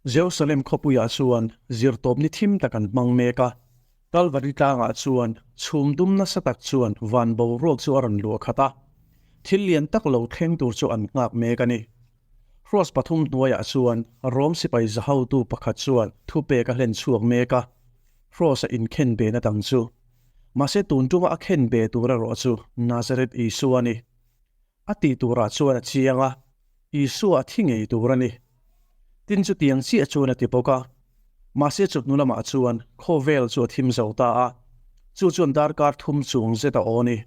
Jerusalem khawpuiah chuan zirtawp ni thim tak an hmang mek a. Kalvari tlangah chuan chhum dum nasa tak chuan van boruak chu a rawn luah khat a. Thil lian tak lo thleng tur chu an nghak mek a ni. Kraws pathum hnuaiah chuan Rom sipai zahotu pakhat chuan thupek a hlen chhuak mek a, kraws a inkhen bena dang chu. Mahse tun tuma a khen be tur erawh chu Nazareth Isua a ni. A tih turah chuan a chiang a, Isua a thi ngei tur a ni. Tin chutiang chiah chuan a ti bawk a. Mahse chawhnu lamah chuan khawvel chu a thim zo ta a, chu chuan darkar thum chung zet a aw ni.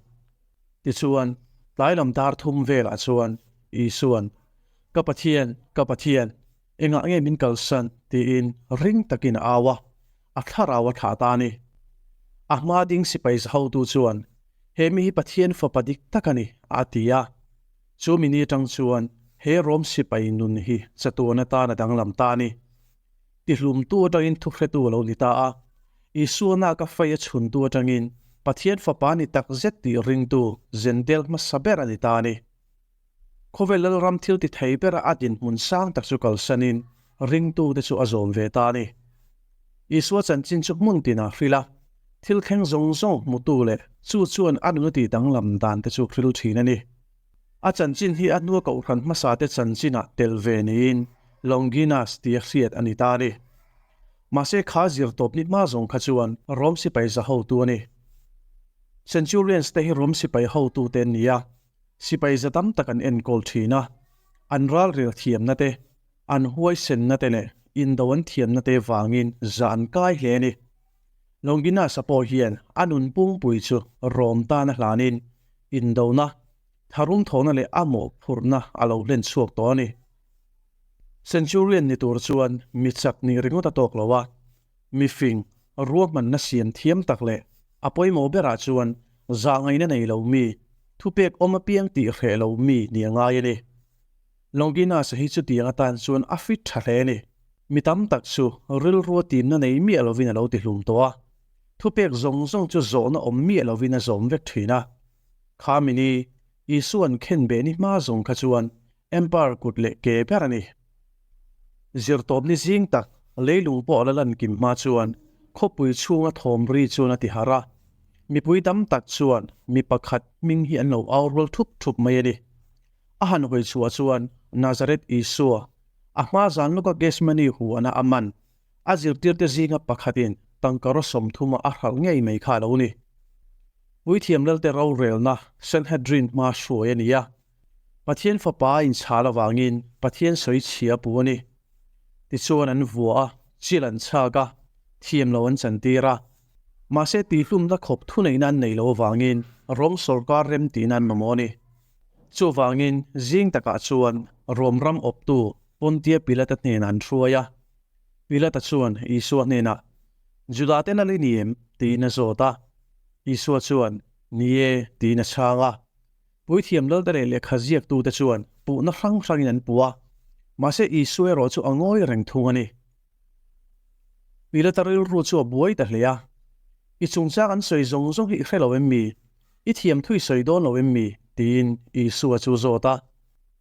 Tichuan, tlai lam dar thum velah chuan Isua'n, Ka Pathian, ka Pathian, engah nge min kalsan? tiin ring takin a au a, a thlarau a thlah ta a ni. A hma ding sipai zahotu chuan, He mi hi Pathian fapa dik tak a ni, a ti a. Chu mi ni atang chuan he Rom sipai nun hi chatuan atan a danglam ta a ni. Tihlumtu atangin thuhretu a lo ni ta a. Isua naka fei a chhuntu atangin Pathian Fapa ni tak zet tih ringtu Zendel hmasa ber a ni ta a ni. Khawvel Lalram thil ti thei bera a dinhmun sang tak chu kalsanin ringtute chu a zawm ve ta a ni. Isua chanchin chu hmun tinah hrilh a, thil thleng zawng zawng hmutu leh chu chuan a nuna tih danglam dan te chu hril thin a ni. A chanchin hi a hnua kohhran hmasate chanchinah tel ve niin Longinus tia hriat a ni ta a ni. Mahse kha zir tawp ni hma zawng kha chuan Rom sipai za hotu a ni. Centurions te hi Rom sipai hotute an ni a, sipai za tam tak an enkawl thin a, an ralrel thiamna te, an huaisenna te leh indo an thiamna te vangin za an kai hle a ni. Longinus-a pawh hian a nun pungpui chu Rom tan a hlanin indona, tharum thawhna leh a mawhphurhna a lo hlen chhuak tawh a ni. Centurion ni tur chuan mi chak nih ringawt a tawk lo a, mi fing, ruahmanna siam thiam tak leh a pawimawh berah chuan zahngaihna nei lo mi, thupek awm apiang tih hreh lo mi ni a ngai a ni. Longinus-a hi chutiang atan chuan a fit tha hle a ni. Mi tam tak chu rilrua timna nei miah lovin a lo ti hlum tawh a, thupek zawng zawng chu zawhna awm miah lovin a zawm vek thin a. Kha mini Isua'n khenbeh ni hma zawng kha chuan Empire kut leh ke ber a ni. Zirtawpni zing tak leilung pawh a la lan kim hma chuan khawpui chhunga thawm ri chuan a ti harh a. Mipui tam tak chuan mi pakhat hming hi an lo au rual thup thup mai a ni. A han hawi chhuah chuan Nazareth Isua, a hma zan lawka Gethsemane huana a man, a zirtirte zinga pakhatin tangka raw 30 a hralh ngei mai kha a lo ni. Puithiam Lalte rorelna Sanhedrin hma hruai a ni a, Pathian Fapa a inchhal avangin Pathian sawi chhia pu a ni. Tichuan an vua a, chil an chhak a, thiam lo an chantir a. Mahse tihhlumna khawp thuneihna an nei lo avangin Rom sawrkar remtihna an mamawh a ni. Chuvangin zing takah chuan Rom ram awptu Pontia Pilata hnenah an hruai a. Pilata chuan Isua hnenah, Judate lal i ni em? tiin a zawt a. Isua chuan, Ni e, tiin a chhang a. Puithiam lalte leh lehkha ziaktute chuan puhna hrang hrangin an puh a, mahse Isua erawh chu a ngawi reng thung a ni. Pilata rilru chu a buai ta hle a, I chungchang an sawi zawng zawng hi i hre lo em mi? I thiam thui sawi dawn lo em mi? tiin Isua chu zawt a.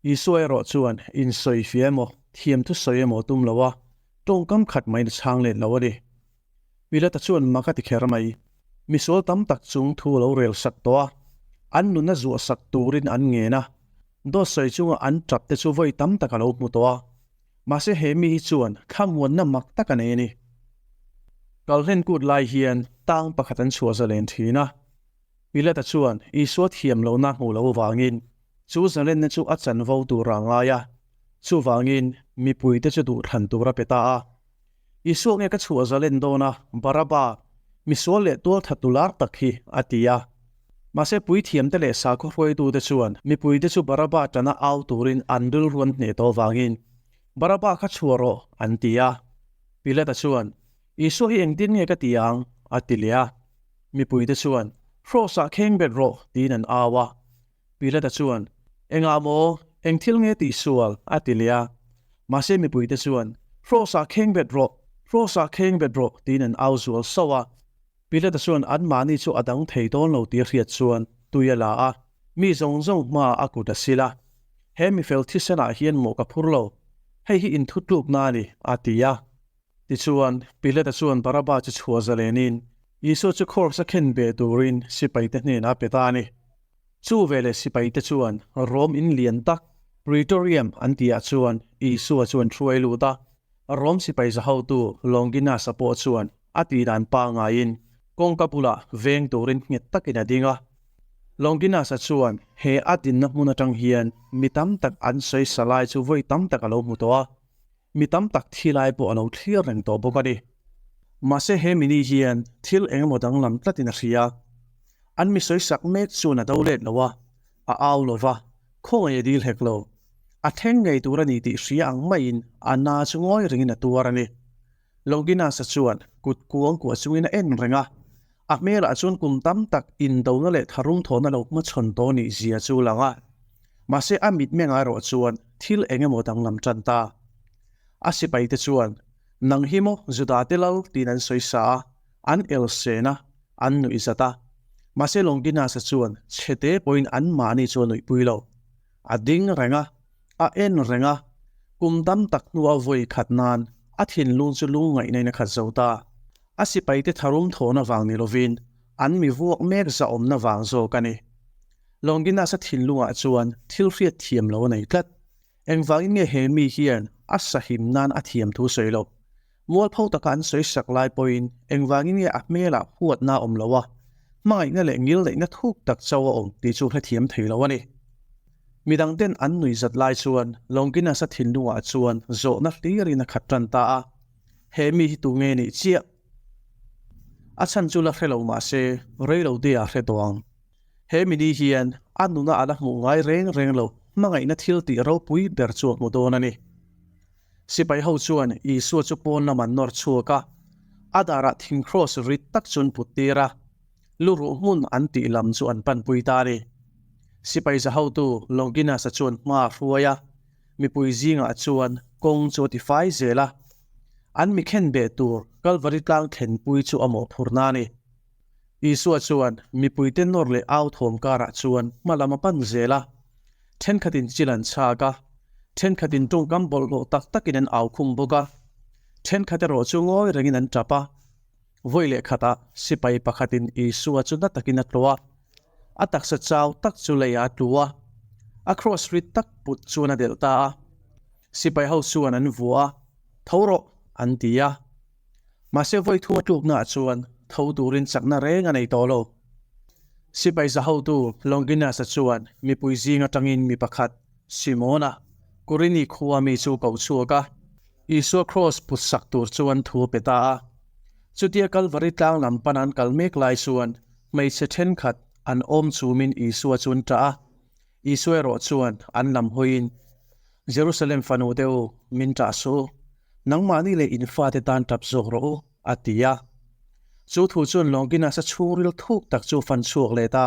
Isua erawh chuan insawi fia emaw, thiam thu sawi emaw tum lo a, tawngkam khat maiin a chhang let lo a ni. Pilata chuan mak a ti kher mai. Misual tam tak chung thu a lo rel sak tawh a, an nuna zuah sak turin an ngen a, dawt sawi chunga an tap te chu vawi tam tak a lo hmu tawh a. Mahse he mi hi chuan thlamuanna mak tak a nei a ni. Kalhlen kut lai hian tang pakhat an chhuah zalen thin a. Pilata chuan Isua thiam lohna hmuh loh avangin chu zalenna chu a chanvo tur a ngai a, chuvangin mipuite chu duhthlan tur a pe ta a. Isua nge ka chhuah zalen dawn a, Baraba, misual leh tualtha tular tak hi, a ti a. Mahse puithiamte leh sakhaw hruaitute chuan mipuite chu Baraba tana au turin an rilru an hneh tawh avangin, Baraba kha chhuah rawh, an ti a. Pilata chuan, Isua hi engtin nge ka ti ang? a ti leh a. Mipuite chuan, Hrawsah kheng bet rawh, tiin an au a. Pilata chuan, Engah maw? Eng thil nge tih sual? a ti leh a. Mahse mipuite chuan, Hrawsah kheng bet rawh! Hrawsah kheng bet rawh! tiin an au zual sauh a. Pilata chuan anmahni chu a dang thei dawn lo tih a hriat chuan tui a la a, mi zawng zawng hmaah a kut a sil a. He mifel thisenah hian mawh ka phur lo. Hei hi inthutlukna a ni, a ti a. Tichuan, Pilata chuan Baraba chu chhuah zalenin Isua chu Kraws-a khen ve turin sipaite hnenah a pe ta a ni. Chu veleh sipaite chuan Rom in lian tak, Praetorium an tihah chuan Isua chu an hruai lut a. Rom sipai za hotu Longinus-a pawh chuan a tihdan pangaiin kawngka bulah veng turin nghet takin a ding a. Longinus-a chuan he a dinna hmun atang hian mi tam tak an sawi sa lai chu vawi tam tak a lo hmu tawh a, mi tam tak thi lai pawh a lo thlir reng tawh bawk a ni. Mahse he mini hian thil engemaw danglam tlatin a hria. An mi sawi sak mek chuan a do let lo a, a au lo va, khawngaih a dil hek lo. A thleng ngei tur a ni tih hria ang maiin a na chu ngawi rengin a tuar a ni. Longinus-a chuan kut kuang kuah chungin a en reng a, a hmelah chuan kum tam tak indona leh tharum thawhna lo hmachhawn tawh nih zia chu lang a. Mahse a mitmeng erawh chuan thil eng emaw danglam tan ta. A sipaite chuan, Nang hi maw Judate lal tiin an sawi sa a, an elsen a, an nuih zat a. Mahse Longinus-a chuan chhete pawhin anmahni chu a nuihpui lo. A ding reng a, a en reng a, kum tam tak hnua vawi khat nan a thinlung chu lungngaihna in a khat zo ta. A sipaite tharum thawhna vang ni lovin an mi vuak mek zahawmna vang zawk a ni. Longinus-a thinlungah chuan thil hriat thiam lo a nei tlat. Engvangin nge he mi hian a sahim nan a thiam thu sawi lo? Mualpho taka an sawi sak lai pawhin engvangin nge a hmelah huatna a awm lo a, hmangaihna leh ngilneihna thuk tak chauh a awm tih chu hrethiam thei lo a ni. Midangten an nuihzat lai chuan Longinus-a thinlungah chuan zawhna hlirin a khat tan ta a, He mi hi tu nge nih chiah? A chhan chu la hre lo mah se, rei lo te ah hre tawh ang. He mini hian a nuna a la hmuh ngai reng reng lo hmangaihna thil tih ropui ber chu a hmu dawn a ni. Sipai ho chuan Isua chu pawn lam an nawr chhuak a, a darah thing kraws rit tak chu an put tir a, luruh hmun an tih lam chu an panpui ta a ni. Sipai za hotu Longinus-a chuan hma a hruai a, mipui zingah chuan kawng chu a tifai zel a, an mi khenbeh tur Kalvari tlang thlenpui chu a mawhphurhna a ni. Isua chuan mipuite nawr leh au thawm karah chuan hma lam a pan zel a, thenkhatin chil an chhak a, thenkhatin tawngkam bawlhhlawh tak takin an au khum bawk a, thenkhat erawh chu ngawi rengin an tap a. Vawi leh khatah sipai pakhatin Isua chu na takin a tlawh a, a taksa chau tak chu leiah a tlu a, a kraws rit tak put chuan a delh ta a. Sipai ho chuan an vuah a, Tho rawh! an ti a. Mahse vawi thu a tluknaah chuan tho turin chakna reng a nei tawh lo. Sipai za hotu Longinus-a chuan mipui zing atangin mi pakhat, Simona, Kurini khua mi chu ko chhuak a, Isua kraws put sak tur chuan thu a pe ta a. Chutia Kalvari tlang lam pan an kal mek lai chuan hmeichhe thenkhat an awm chumin Isua chu an ṭah a. Isua erawh chuan an lam hawiin, Jerusalem fanu te u, min ṭah suh u. Nangmahni leh in fate tan ṭap zawk rawh u, a ti a. Chu thu chuan Longinus-a chhungril thuk tak chu fan chhuak leh ta.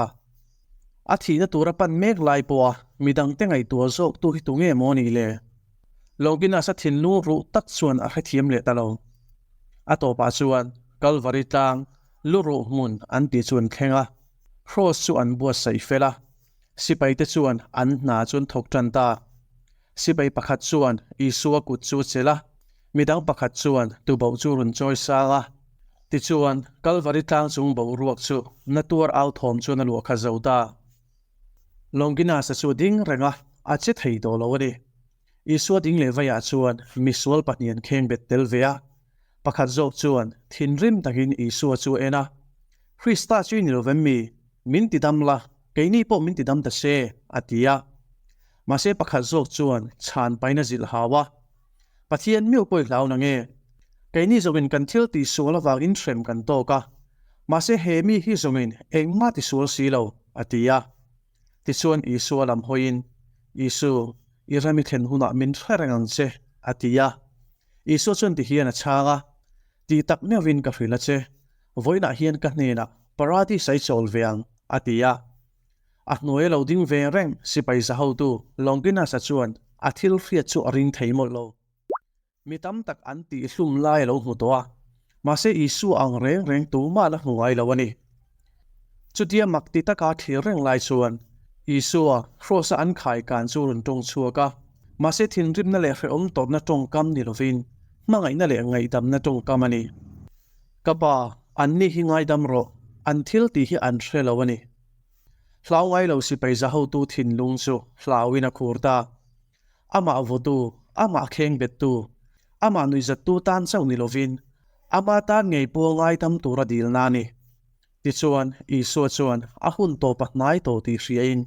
A thihna tura pan mek lai pawha midangte ngaihtuah zawktu hi tunge maw ni le? Longinus-a thinlung ruh tak chuan a hrethiam leh ta lo. A tawpah chuan Kalvari tlang luruh hmun an tih chu an thleng a, Kraws chu an buatsaih fel a. Sipaite chuan an hna chu an thawk tan ta. Sipai pakhat chuan Isua kut chu a chelh a, midang pakhat chuan tuboh chu rawn chawi sang a. Tichuan, Kalvari tlang chung boruak chu na tuar au thawm chuan a luah khat zo ta. Longinus-a chu a ding reng a, a che thei tawh lo a ni. Isua ding leh vaiah chuan misual pahnih an kheng bet tel ve a. Pakhat zawk chuan thinrim takin Isua chu a en a, Krista chu i ni lo vem mi? Min ti dam la, keini pawh min ti dam ta se, a ti a. Mahse pakhat zawk chuan chhan pain a zilh hau a, Pathian miu pawh i hlau na nge? Keini zawngin kan thil tihsual avangin hrem kan tawk a, mahse he mi hi zawngin engmah tisual si lo, a ti a. Tichuan Isua lam hawiin, Isu, i ram i thlen hunah min hre reng ang che, a ti a. Isua chuan tihian a chhang a, Tih tak meuhin ka hrilh a che, vawiinah hian ka hnenah Paradis a i chawl ve ang, a ti a. A hnuai a lo ding ve reng sipai za hotu Longinus-a chuan a thil hriat chu a ring thei mawlh lo. Mi tam tak an tihhlum lai a lo hmu tawh a, mahse Isua ang reng reng tumah la hmu ngai lo a ni. Chutia mak ti taka thlir reng lai chuan Isua kraws-a an khai kan chu rawn tawng chhuak a. Mahse thinrimna leh hrehawm tawrhna tawngkam ni lovin hmangaihna leh ngaihdamna tawngkam a ni. Ka pa, anni hi ngaidam rawh, an thil tih hi an hre lo a ni. Hlau ngai lo sipai za hotu thinlung chu hlauin a khur ta. Amah vawtu, amah khengbettu, amah nuihzattu tan chauh ni lovin ama tan ngei pawh ngaidam tura dilna a ni. Tichuan, Isua chuan a hun tawp a hnai tawh tih hriain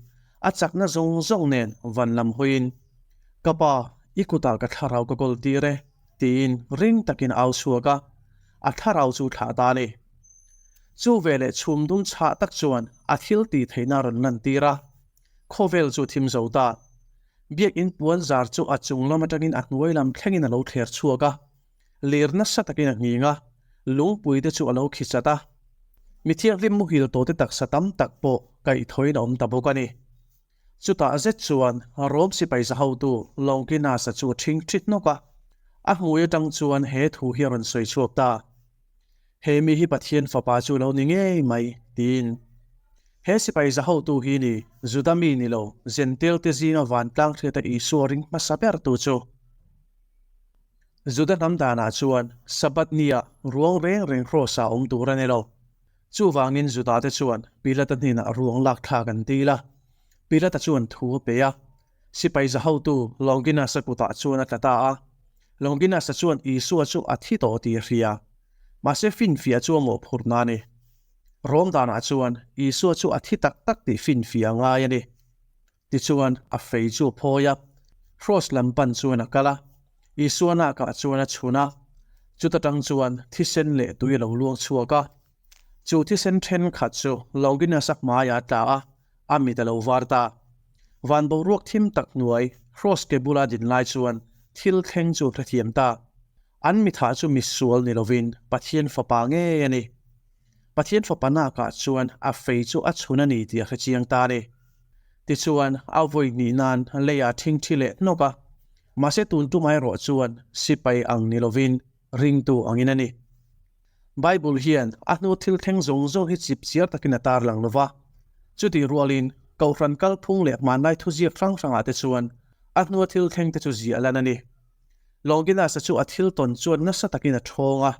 a chakna zawng zawng nen van lam hawiin, Ka Pa, i kutah ka thlarau ka kawl tir e, tiin ring takin a au chhuak a, a thlarau chu thlah ta a ni. Chu veleh chhum dum chhah tak chuan a thil tih theihna a rawn lantir a, khawvel chu thim zo ta. Biakinn puan zar chu a chung lam atangin a hnuai lam thlengin a lo thler chhuak a. Lir nasa takin a nghing a, lungpui te chu a lo khi chat a. Mi thianghlim muhil tawh te taksa tam tak pawh kaihthawin a awm ta bawk a ni. Chutah zet chuan Rom sipai za hotu Longinus-a chu a ṭhing ṭhit nawk a, a hmui aṭang chuan he thu hi a rawn sawi chhuak ta. He mi hi Pathian fapa chu lo ni ngei mai, tiin. He sipai za hotu hi ni, Juda mi ni lo, Jentail te zinga vantlang hriata Isua ring hmasa bertu chu. Juda hnam danah chuan Sabbath nia ruang reng reng kraws ah awm tur a ni lo. Chuvangin Juda te chuan Pilata hnenah ruang lak thlak an dil a. Pilata chuan thu a pe a. Sipai za hotu Longinus-a kutah chuan a tla ta a. Longinus-a chuan Isua chu a thi tawh tih a hria. Mahse finfiah chu a mawhphurhna a ni. Rom danah chuan Isua chu a thi tak tak tih finfiah a ngai a ni. Tichuan, a fei chu a phawi a, Kraws lam pan chuan a kal a, Isua nakah chuan a chhun a, chuta tang chuan thisen leh tui a lo luang chhuak a. Chu thisen thenkhat chu Longinus-a hmaiah a tla a, a mit a lo var ta. Van boruak thim tak hnuai, Kraws ke bula din lai chuan thil thleng chu a hrethiam ta. An mithah chu misual ni lovin Pathian fapa ngei a ni. Pathian fapa nakah chuan a fei chu a chhun a ni tih a hrechiang ta a ni. Tichuan, a vawi hnih nan leiah thingthi leh hnawk a, mahse tun tum erawh chuan sipai ang ni lovin ringtu angin a ni. Bible hian a hnu thil thleng zawng zawng hi chip chiar takin a tarlang lo va, chutih rualin Kohhran kalphung leh hmanlai thuziak hrang hrangah te chuan a hnua thil thleng te chu ziah lan a ni. Longinus-a chu a thil tawn chuan nasa takin a thawng a,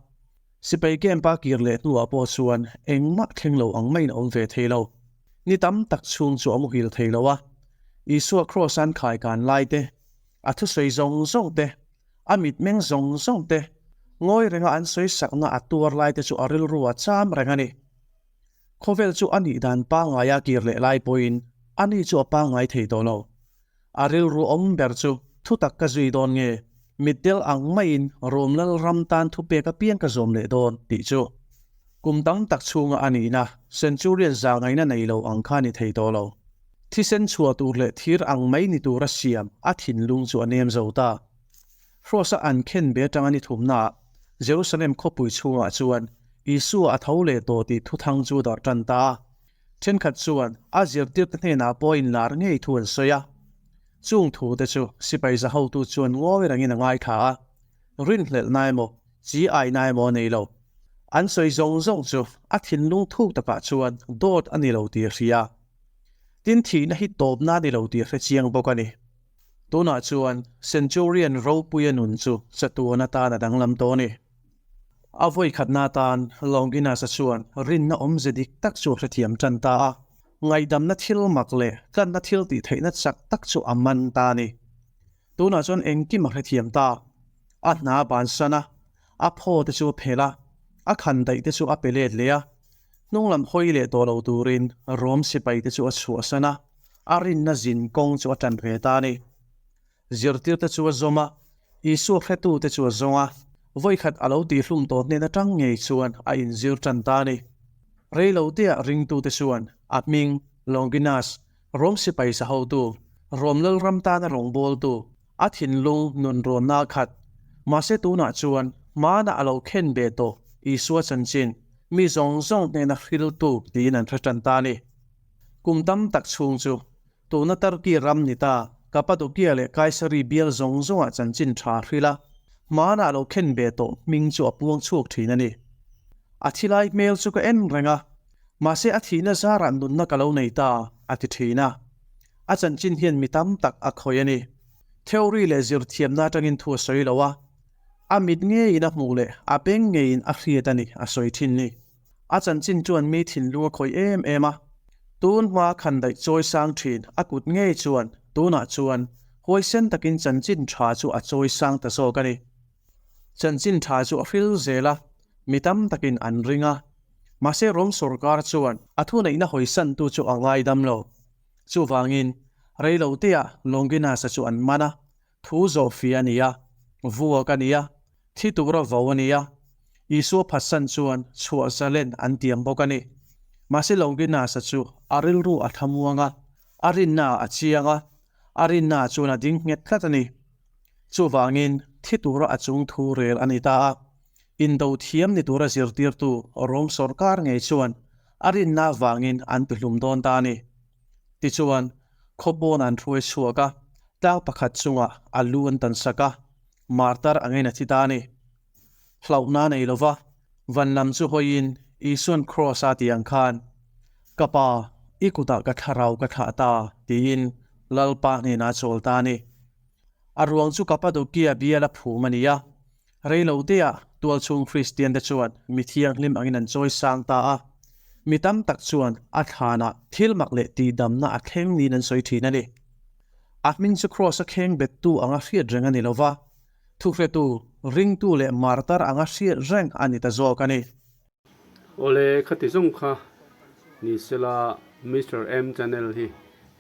Sipai camp a kir leh hnuah pawh chuan engmah thleng lo ang maiin a awm ve thei lo. Ni tam tak chhung chu a muhil thei lo a. Isua kraws an khai kan lai te, a thusawi zawng zawng te, a mitmeng zawng zawng te, ngawi renga an sawi sakna a tuar lai te chu a rilru a cham reng a ni. Khawvel chu a nih dan pangngaia kir leh lai pawhin ani chu a pangngai thei tawh lo. A rilru awm ber chu thutak ka zui dawn nge, mitdel ang maiin Rom lal ram tan thupek apiang ka zawm leh dawn tih chu. Kum tam tak chhunga a nihna Centurion zahngaihna nei lo ang kha ni thei tawh lo. Thisen chhuah tur leh thir ang mai ni tura siam a thinlung chu a nem zo ta. Hrawsa an khen be atanga ni thumnaah Jerusalem khawpui chhungah chuan Isua a tho leh tawh tih thuthang chu darh tan ta a. Thenkhat chuan a zirtirte hnenah pawh inlar ngei thu an sawi a. Chung thute chu sipai za hotu chuan ngawi rengin a ngaithla a, rinhlelhna emaw, chi aina emaw a nei lo. An sawi zawng zawng chu a thinlung thuk takah chuan dawt a ni lo tih a hria. Tin, thihna hi tawpna a ni lo tih a hre chiang bawk a ni. Tunah chuan Centurion ropuia nun chu chatuan atan a danglam tawh a ni. A vawikhatna atan Longinus-a chuan rinna awmze dik tak chu a hrethiam tan ta a, ngaihdamna thil mak leh tlanna thil tih theihna chak tak chu a man ta a ni. Tunah chuan engkim a hrethiam ta. A hna a bansan a, a phaw te chu a phelh a, a khan daih te chu a pe let leh a, hnunglam hawi leh tawh lo turin Rom sipai te chu a chhuahsan a, a rinna zin kawng chu a tan ve ta a ni. Zirtirte chu a zawm a, Isua hretute chu a zawng a, vawikhat a lo tihhlum tawh hnen atang ngei chuan a inzir tan ta a ni. Reiloteah ringtute chuan a hming, Longinus, Rom sipai sa hotu, Rom lalram tana rawngbawltu, a thinlung nunrawnna a khat. Mahse tunah chuan hmana a lo khen ve tawh Isua chanchin, mi zawng zawng hnena hriltu tiin an hre tan ta a ni. Kum tam tak chhung chu Tuna Turkey ram ni ta, Cappadocia leh Kaisari bial zawng zawngah chanchin tha hrilh a, hmanah lo khen ve tawh hming chu a puang chhuak thin a ni. A thilai hmel chu ka en reng a, mahse a thihna zarah nunna ka lo nei ta, a ti thin a. A chanchin hian mi tam tak a khawih a ni. Theory leh zirthiamna atangin thu a sawi lo a, a mit ngeiin a hmuh leh a beng ngeiin a hriat a ni a sawi thin ni. A chanchin chuan mi thinlung a khawih em em a, tun hma khandaih chawi sang thin a kut ngei chuan tunah chuan huaisen takin chanchin tha chu a chawi sang ta zawk a ni. Chanchin tha chu a hril zel a, mi tam takin an ring a, mahse Rom sawrkar chuan a thuneihna hawisantu chu a ngaidam lo. Chuvangin, reiloteah Longinus-a chu an man a, thu zawhfia a ni a, vuak a ni a, thi tura vo a ni a, Isua phatsan chuan chhuah zalen an tiam bawk a ni. Mahse Longinus-a chu a rilru a thlamuang a, a rinna a chiang a, a rinna chuan a ding nghet tlat a ni. Chuvangin, thi tura a chung thu rel a ni ta a. Indo thiam ni tura zirtirtu Rom sawrkar ngei chuan a rinna avangin an tihlum dawn ta a ni. Tichuan, khawpawn an hruai chhuak a, tlang pakhat chungah a lu an tan sak a, martar angin a thi ta a ni. Hlauhna a nei lova, van lam chu hawiin Isuan Kraws-a tih ang khan, Ka Pa, i kutah ka thlarau ka thlah ta, tiin Lalpa hnenah a chawl ta a ni. A ruang chu Kapadokia biala phum a ni a, Reiloteah tualchhung Kristiante chuan mi thianghlim angin an chawi sang ta a, mi tam tak chuan a thlanah thil mak leh tihdamna a thleng niin an sawi thin a ni. A hming chu Kraws-a kheng bettu anga hriat reng a ni lo va, thuhretu, ringtu leh martar anga hriat reng a ni ta zawk a ni. Awle khati zawng kha ni sela Mister M channel hi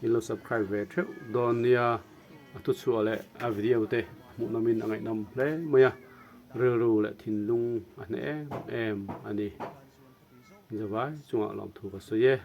in lo subscribe ve theuh dawn nia, a thuchhuah leh a video te hmuhnawm in a ngaihnawm hle mai a, rilru leh thinlung a hneh em em a ni. Zavai chungah lawmthu ka sawi e.